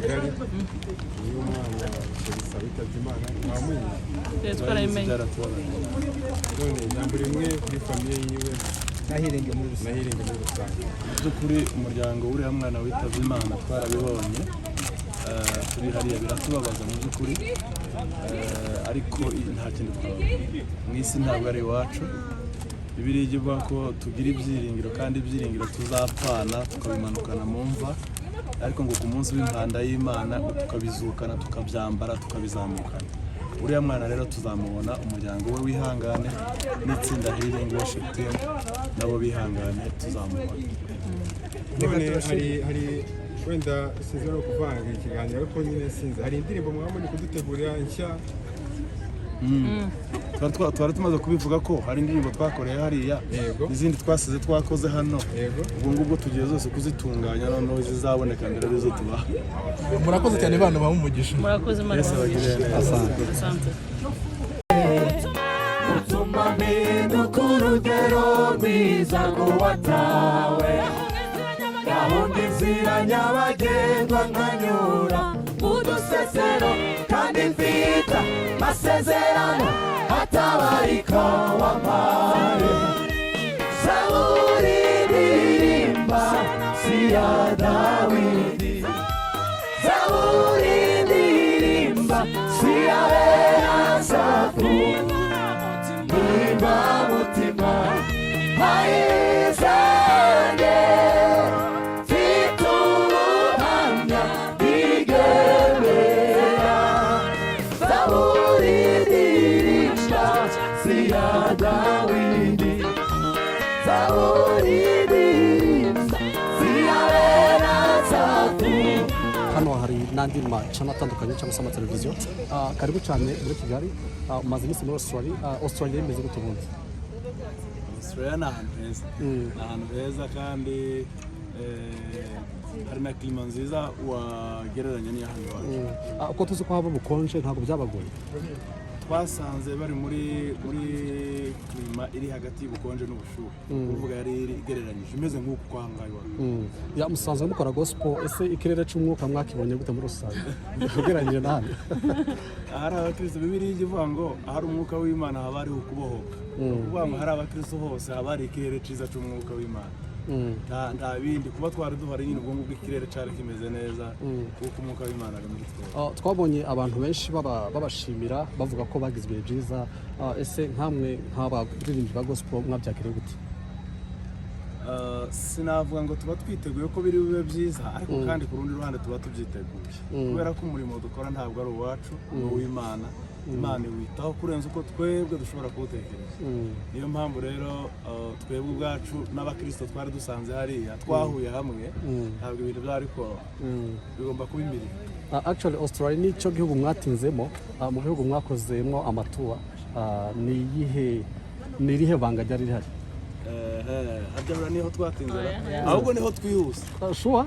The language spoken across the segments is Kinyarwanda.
Kigali uyu mwana Sherisa witabye Imana mwamumenye? Twarabimenye. Byaratubabaje. None ijambo rimwe kuri famille yiwe na Healing muri rusange. Na Healing muri rusange. Mu by'ukuri umuryango w'uriya mwana witabye Imana twarabibonye. Turi hariya, biratubabaza mu by'ukuri. Ariko nta kindi twavuga mu isi, ntabwo ari iwacu. Bibiliya ijya ivuga ko tugira ibyiringiro, kandi ibyiringiro tuzapfana tukabimanukana mu mva, ariko ngo ku munsi w'impanda y'Imana tukabizukana, tukabyambara, tukabizamukana. Uriya mwana rero tuzamubona. Umuryango we wihangane, n'itsinda Healing Worship Team nabo bihangane, tuzamubona. None hari wenda sinzi no kuvanga ikiganiro, ariko nyine sinzi, hari indirimbo mwaba muri kudutegurira nshya? Twari tumaze kubivuga ko hari indirimbo twakoreye hariya n'izindi twasize twakoze hano. Ubwo ngubwo tugiye zose kuzitunganya, noneho zizaboneka mbere arizo tubaha. Murakoze cyane, bana baha umugisha. Murakoze, Imana Yesu abagirire neza. Asante. Utuma mpinduka urugero rwiza rw'uwatawe, gahunda inzira nyabagendwa, nkanyura mu dusesero, kandi mfite amasezerano atabarika wampaye. Zaburi ndirimba si iya Dawidi, zaburi ndirimba si iya Asafu, nimba mutima ayizange, mfite ubuhamya bwigemera. Zaburi ndirimba si iya Dawidi, zaburi ndirimba si iya Asafu. Hano hari n'andi macana atandukanye cyangwa se amateleviziyo. Karibu cyane muri Kigali. Umaze iminsi muri Australia. Australia imeze gute ubundi? Australia ni ahantu heza, ni ahantu heza kandi hari na climat nziza wagereranya n'iyo hano iwacu. Uko tuzi ko haba ubukonje, ntabwo byabagoye? Twasanze bari muri climat iri hagati y'ubukonje n'ubushyuhe, kuvuga yari igereranyije, imeze nk'uku kwa ngaha iwacu. Ya, musanzwe mukora gospel, ese ikirere cy'umwuka mwakibonye gute muri rusange ugereranyije na hano? Ahari abakristo, Bibiliya ijya ivuga ngo ahari umwuka w'Imana haba hariho ukubohoka. Ni ukuvuga ngo hari abakristo hose haba hari ikirere cyiza cy'umwuka w'Imana. Nta bindi, kuba twari duhari nyine, ubwo ngubwo ikirere cyari kimeze neza kuko umwuka w'Imana ari muri twebwe. Twabonye abantu benshi babashimira, bavuga ko bagize ibihe byiza. Ese nkamwe nk'abaririmbyi ba gospel mwabyakiriye gute? Sinavuga ngo tuba twiteguye ko biri bube byiza, ariko kandi ku rundi ruhande tuba tubyiteguye, kubera ko umurimo dukora ntabwo ari uwacu, ni uw'Imana. Imana iwitaho kurenza uko twebwe dushobora kuwutekereza. Niyo mpamvu rero twebwe ubwacu n'abakristo twari dusanze hariya twahuye hamwe, ntabwo ibintu byari koroha, bigomba kuba imirimo. Actually Australia ni cyo gihugu mwatinzemo mu bihugu mwakozemo ama tour. Ni iyihe, ni irihe banga ryari rihari? Ehe, harya buriya niho twatinze ra? Ahubwo niho twihuse. Sure.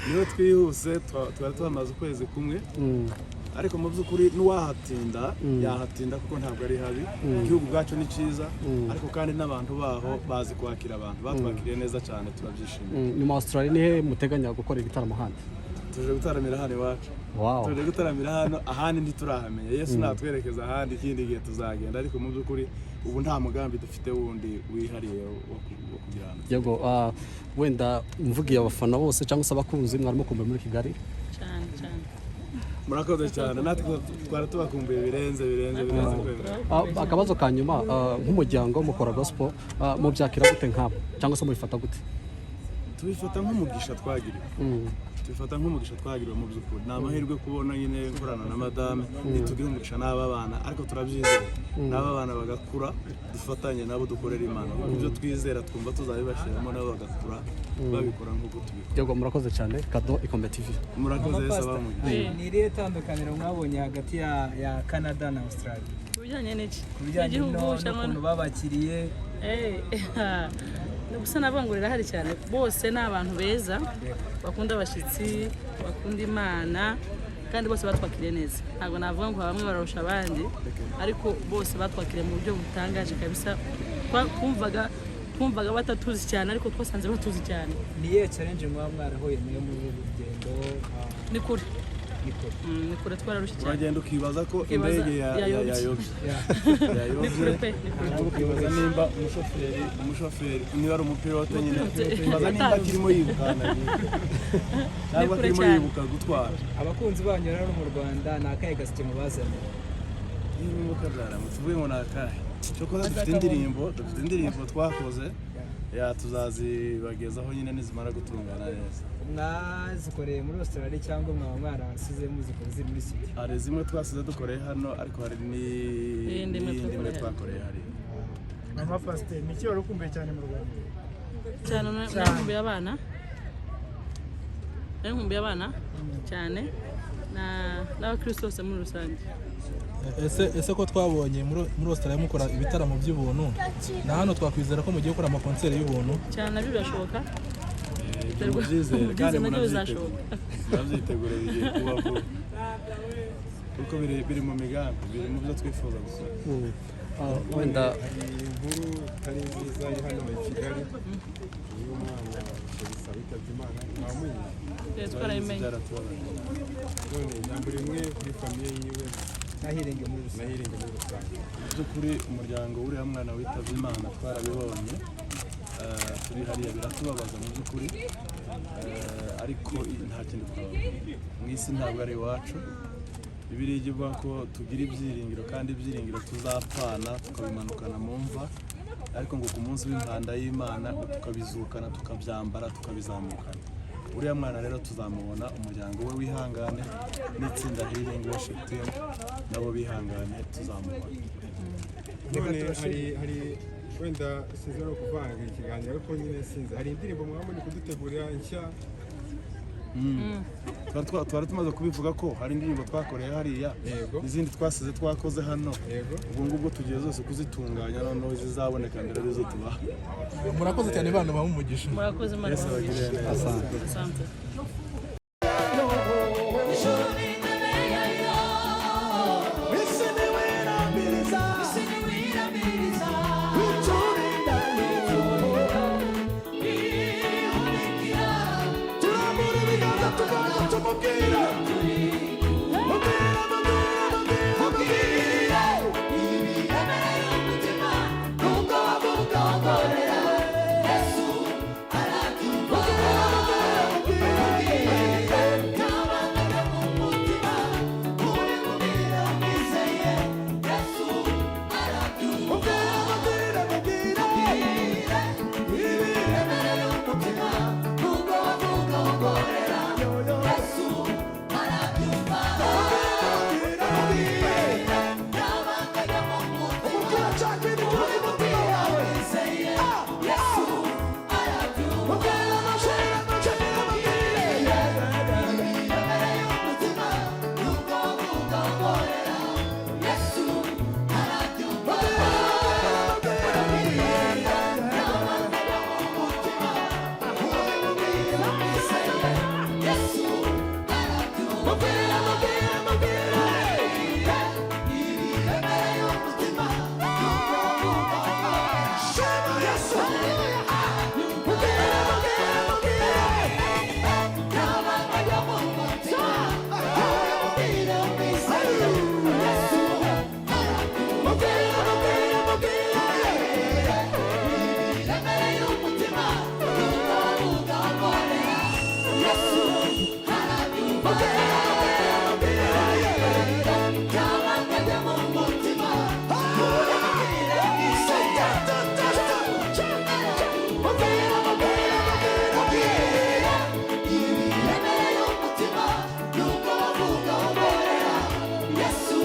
Niho twihuse, twari tuhamaze ukwezi kumwe, ariko mu by'ukuri n'uwahatinda yahatinda, kuko ntabwo ari habi. Igihugu ubwacu ni cyiza, ariko kandi n'abantu baho bazi kwakira abantu, batwakiriye neza cyane, turabyishimiye. Nyuma Australia nihe muteganya gukora ibitaramo handi? Tuje gutaramira hano iwacu. Tuje gutaramira hano, ahandi ntiturahamenya. Yesu natwerekeza ahandi ikindi gihe tuzagenda, ariko mu by'ukuri ubu nta mugambi dufite wundi wihariye wo kugira ahantu. Yego, wenda mvugiye abafana bose cyangwa se abakunzi, mwari mukumbuye muri Kigali. Cyane cyane. Murakoze cyane, natwe twari tubakumbuye birenze, birenze, birenze kwemera. Akabazo ka nyuma, nk'umuryango mukora gospel, mubyakira gute nk'abo cyangwa se mubifata gute? Tubifata nk'umugisha twagiriwe, tubifata nk'umugisha twagiriwe. Mu by'ukuri ni amahirwe kubona nyine nkorana na madame, ntitugire umugisha n'aba bana, ariko turabyizera n'aba bana bagakura dufatanye nabo dukorera Imana, kuko ibyo twizera twumva tuzabibashyiramo, nabo bagakura babikora nk'uko tubikora. Yego, murakoze cyane. Kado Ikombe TV. Murakoze, Yesu abamugisha. Ni irihe tandukaniro mwabonye hagati ya Canada na Australia? Ku bijyanye n'iki? Ku bijyanye Igihugu cyangwa n'ukuntu babakiriye. Gusa navuga ngo rirahari cyane. Bose ni abantu beza, bakunda abashyitsi, bakunda Imana, kandi bose batwakiriye neza. Ntabwo navuga ngo bamwe bararusha abandi, ariko bose batwakiriye mu buryo butangaje kabisa. Twumvaga batatuzi cyane, ariko twasanze batuzi cyane. Ni iyihe challenge muba mwarahuye nayo muri uru rugendo? Ni kure. Ni kure. Ni kure, twararushye cyane. Uragenda ukibaza ko Ukibaza, indege yayobye. yayobye. Ni kure pe, ni kure. Cyangwa ukibaza nimba umushoferi niba ari umupilote nyine, Umupilote. ukibaza nimba Atazi. akirimo yibuka ahantu agiye cyangwa Ni kure akirimo cyane. yibuka gutwara. Abakunzi banyu rero mu Rwanda, ni akahe gasike mubazaniye? Niba byaramutse uvuye ngo ni akahe, cyokoza dufite indirimbo twakoze, ya tuzazibagezaho nyine nizimara gutungana neza. Mwazikoreye muri Australia cyangwa mwaba mwarasize muzikora ziri muri studio? Hari zimwe twasize dukoreye hano, ariko hari N'iyindi imwe n'iyindi imwe twakoreye. Twakoreye hariya. Mama Pasiteri, ni iki wari ukumbuye cyane mu Rwanda? Cyane nari nkumbuye abana cyane n'abakristo bose muri rusange. Ese ko twabonye muri Australia mukora ibitaramo by'ubuntu, na hano twakwizera ko mugiye gukora amakonseri y'ubuntu? Cyane, nabyo birashoboka. Ibyo mubyizere kandi Mubyizere, nabyo munabyitegure. bizashoboka. Munabyitegure, bigiye kuba vuba kuko biri mu migambi, biri mu byo twifuza gukora. Wenda Hari inkuru itari nziza iri hano i Kigali y'umwana Sherisa witabye Imana, mwamumenye? Twarabimenye. Byaratubabaje. None ijambo rimwe kuri famille yiwe Na Healing muri rusange. Na Healing muri rusange. Mu by'ukuri umuryango w'uriya mwana witabye Imana twarabibonye, turi hariya, biratubabaza mu by'ukuri. Ariko nta kindi twababwira, mu isi ntabwo ari iwacu. Bibiliya ijya ivuga ko tugira ibyiringiro, kandi ibyiringiro tuzapfana tukabimanukana mu mva, ariko ngo ku munsi w'impanda y'Imana tukabizukana, tukabyambara, tukabizamukana. Uriya mwana rero tuzamubona. Umuryango we wihangane, n'itsinda Healing Worship Team nabo bihangane, tuzamubona. None hari wenda sinzi no kuvanga ikiganiro, ariko nyine sinzi, hari indirimbo mwaba muri kudutegurira nshya? Twari tumaze kubivuga ko hari indirimbo twakoreye hariya, n'izindi twasize twakoze hano. Ubwo ngubwo tugiye zose kuzitunganya, noneho zizaboneka mbere arizo tubaha. Murakoze cyane, bana baha umugisha. Murakoze, Imana Yesu abagirire neza. Asante. Asante. Ijuru ni intebe yayo, Isi niwiramiriza, isi niwiramiriza, iturinda, ihunikira, turambura ibiganza tugana tumubwira, mubwira, mubwira, mubwira, mubwire ibiremereye umutima, nubwo wavuga wongorera, Yesu arabyumva. Mubwire ntabangane mu mutima, ubimubwire umwizeye, Yesu arabyumva. Mubwira, mubwira, mubwira, ibiremereye umutima, nubwo wavuga wongorera, Yesu arabyumva. Ntabangane mu mutima, umubwira cya kintu kiri mu mutima wawe, umwizeye, Yesu arabyumva. Mubwira, mubwira, mubwira, mubwira. Ibiremereye umutima, nubwo wavuga wongorera, Yesu arabyumva. Ntabangane mu mutima, ubimubwire umwizeye, Yesu arabyumva. Mubwira, mubwira, mubwira. Ibiremereye umutima, nubwo wavuga wongorera, Shema Yesu. Mubwira, mubwira, mubwira. ntabangane mu mutima, ubimubwire umwizeye, Yesu arabyumva. Mubwira, mubwira, mubwira. Ibiremereye umutima, nubwo wavuga wongorera, Yesu arabyumva. Ntabangane mu mutima, ubimubwire umwizeye, Mubwira, mubwira, mubwira, mubwira. ibiremereye umutima, nubwo wavuga wongorera, Yesu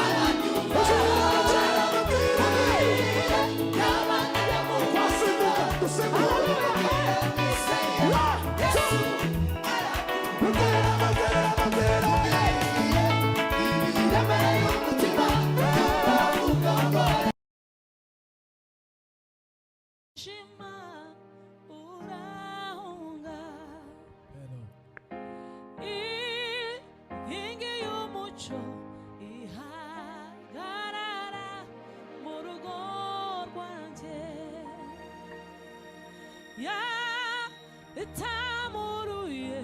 arabyumva. Ntabangane mu mutima, ubimubwire umwizeye, Yesu Mubwira, mubwira, mubwira. ibiremereye umutima, nubwo wavuga wongorera. Shima urahunga inkingi y'umuco ihagarara mu rugo rwanjye, yatamuruye.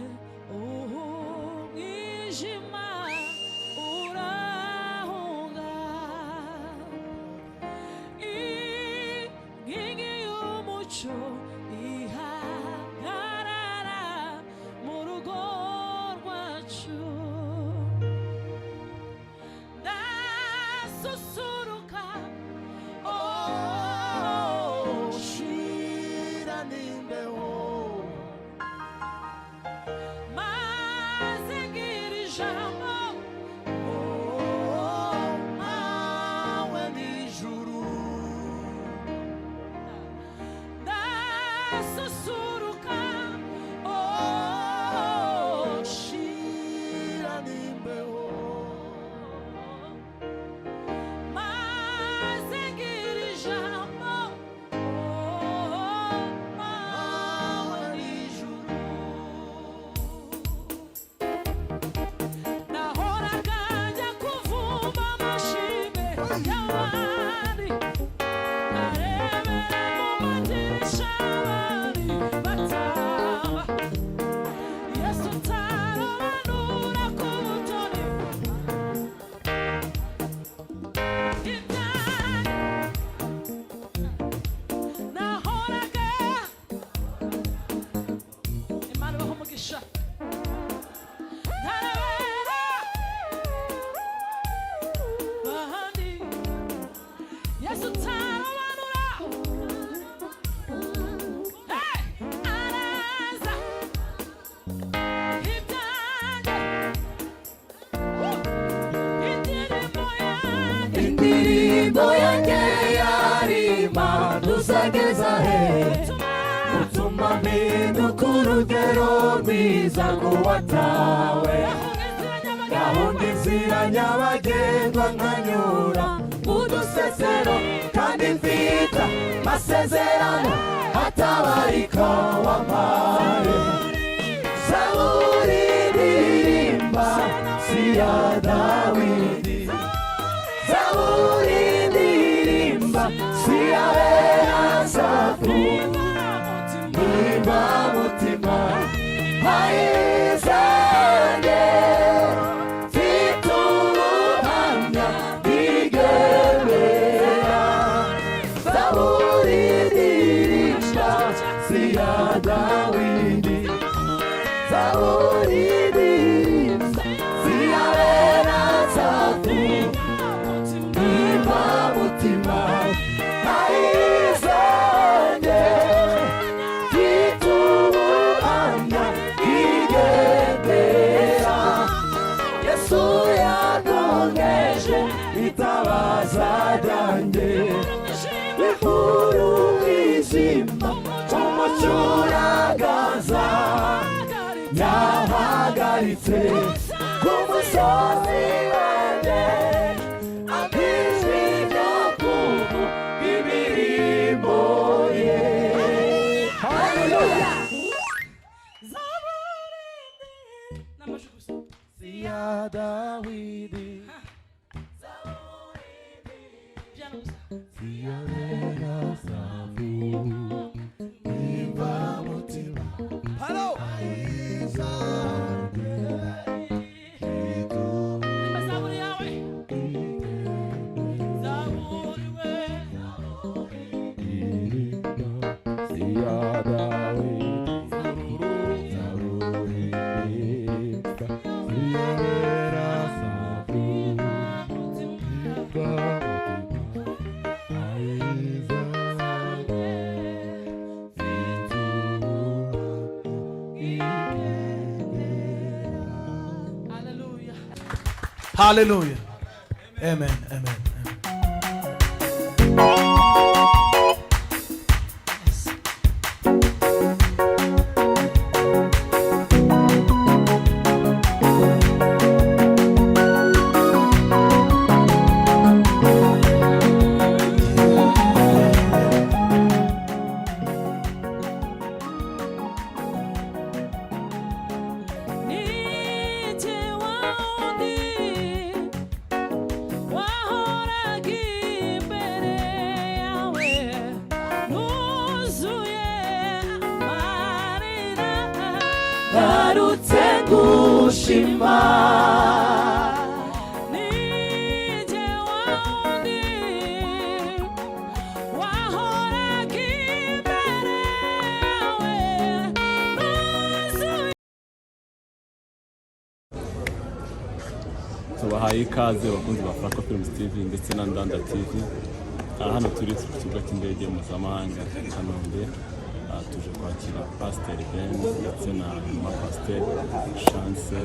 Ijambo, Oh, mawe n'ijuru. Ndasusuruka, oh, Shira n'imbeho. Maze ngira ijambo, oh, Mawe n'ijuru. Nahoraga njya kuvuma amashimwe y'abandi, nkarebera mu madirisha abandi bataba. Yesu utarobanura ku butoni ibyanjye. Nahoraga, Imana ibahe umugisha, ntarebera ahandi. Yesu utarobanura. Hey! Araza ibyanjye. Woo! Indirimbo yanjye, Indirimbo yanjye yarima tuzageza he, utuma mpinduka urugero rwiza rw'uwatawe. Gahunda inzira nyabagendwa nkanyura mu dusesero, kandi mfite masezerano atabarika wampaye. Zaburi ndirimba si iya Dawidi, Zaburi ndirimba si iya Asafu. Nimba mutima ayizange, mfite ubuhamya bwigemera. Zaburi ndirimba si iya Dawidi, Zaburi ndirimba si iya Asafu. Nimba mutima ayizange, mfite ubuhamya bwigendera. Yesu yakongeje itabaza ryanjye, ihuru umwijima umucyo uragaza, yahagaritse ku musozi wanjye amijwi ryo kuvuga imirimo ye. Haleluya. N'amajwi gusa. Siya Dawidi, Piano gusa. siya Asafu, nimba mutima. Halo. Nimba zaburi yawe, zaburi we. Siya Dawidi, Zaburi ndirimba, siya Asafu, nimba mutima ayizange, Hallelujah. Hallelujah. Amen. Amen. Amen. Nije wawundi wahoraga imbere yawe, nuzuye amarira, Ngarutse gushima. Nije wawundi wahoraga imbere yawe, nuzuye. Tubahaye ikaze bakunzi ba Franco Films TV ndetse na Ndanda TV. Aha hano turi ku kibuga cy'indege mpuzamahanga i Kanombe. Tuje kwakira Pasiteri Ben ndetse na mama Pasiteri Chance.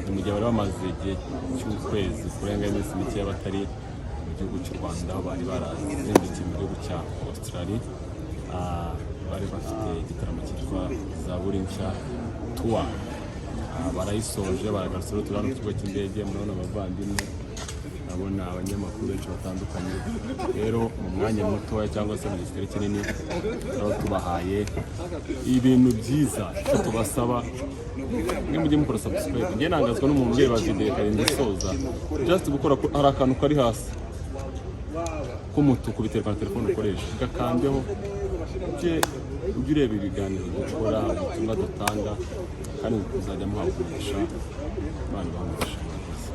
Ni mu gihe bari bamaze igihe cy'ukwezi kurenga iminsi mikeya batari mu gihugu cy'u Rwanda, aho bari barazindukiye mu gihugu cya Australia. Bari bafite igitaramo cyitwa Zaburi Nshya Tour. Barayisoje, baragarutse. Rero turi hano ku kibuga cy'indege, murabona abavandimwe, ndabona abanyamakuru benshi batandukanye. Rero mu mwanya mutoya cyangwa se mu gihe kitari kinini turaba tubahaye ibintu byiza. Icyo tubasaba, mwe mujye mukora subscribe. Njye nangazwa n'umuntu ureba video ikarinda isoza. Just gukora hari akantu kari hasi k'umutuku, biterwa na telefone ukoresha, gakandeho, ujye ureba ibiganiro dukora, ubutumwa dutanga, kandi muzajya muhabwa umugisha. Imana ibahe umugisha. Murakoze.